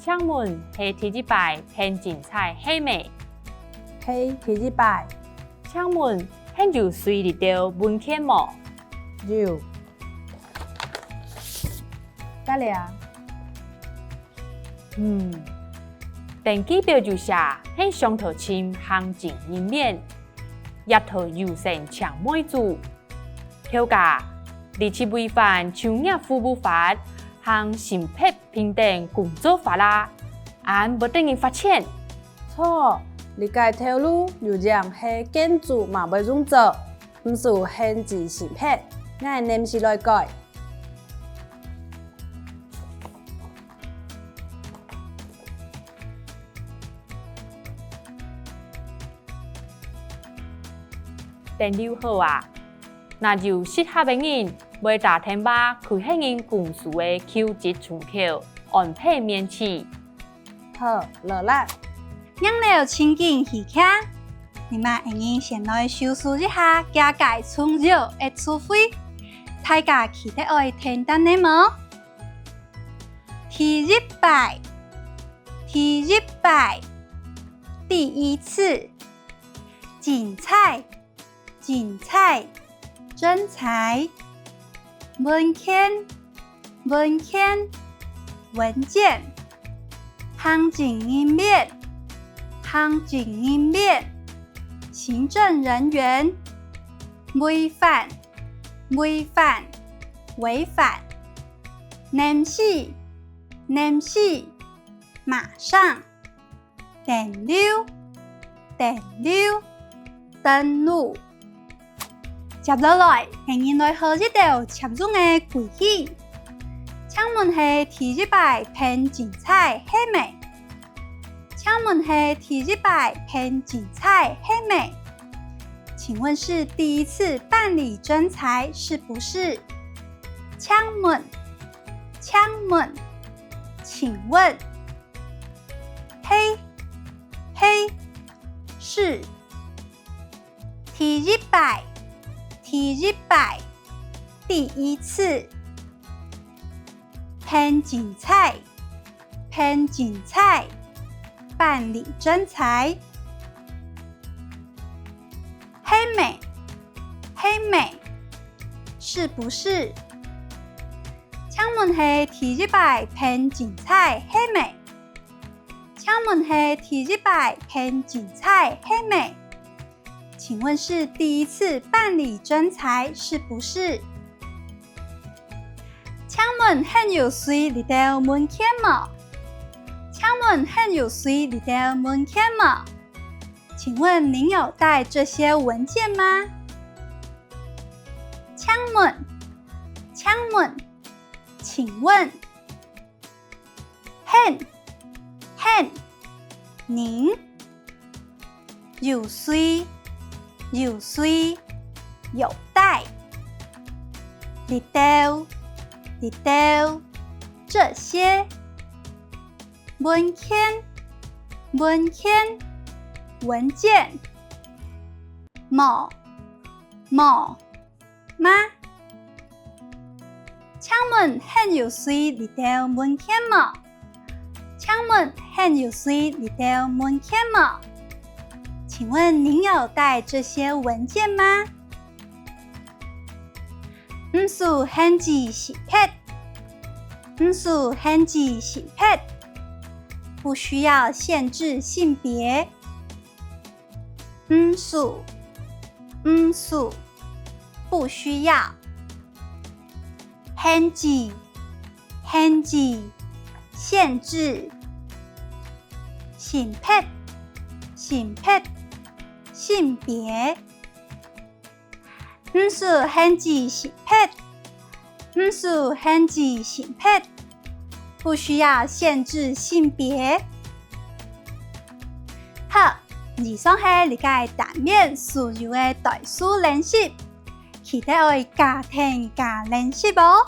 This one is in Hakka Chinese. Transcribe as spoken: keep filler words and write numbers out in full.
請問係第一擺辦精彩係無？係第一擺。請問還有需這兜文件無？有。這裡啊。嗯，登記表有寫係上頭尋行政人員，這頭有先請妹子。頭家，你係違反就業服務法行性別 平等工作法啦，恁會得人罰錢。著，這个頭路有影係建築嘛會用著，毋使限制性別，𠊎臨時來改。登錄好啊！ 若有適合个人，會打電話去該人公司个求職窗口，安排面試。好，勞力。影樓情景戲劇，這下𠊎人先來熟識一下這个重要个詞彙，大家記得愛聽等呢無？第一擺，第一擺，第一次，精彩， 精彩，徵才，文件，文件，文件，行政人員，行政人員，行政人員，違反，違反，違反，臨時，臨時，馬上。 登錄，登錄，登錄。接落來，𠊎人來學一兜常用个句型。請問係第一擺辦徵才係無？請問係第一擺辦徵才係無？請問是第一次辦理徵才是不是？請問，請問，請問。 係，係，是。第一擺，第一擺，第一次。辦徵才，辦徵才，辦理徵才。係無，係無，是不是？請問係第一擺辦徵才係無？ 請問係第一擺辦徵才係無？請問是第一次辦理徵才是不是？請問還有需這兜文件無？請問還有需這兜文件無？請問您有帶這些文件嗎？請問，請問，請問。 還，還，您。有需，有需，有帶。這兜，這兜，這些。文件，文件，文件。無，無， 嗎？請問還有需這兜文件無？請問還有需這兜文件無？請問您有帶這些文件嗎？毋使限制性別，毋使限制性別，不需要限制性別。 毋使，毋使，不需要。限制，限制，限制。性別，性別，性別。 毋使限制性別，毋使限制性別，不需要限制性別。好，以上係這个單元所有个代數練習，記得愛加聽加練習哦。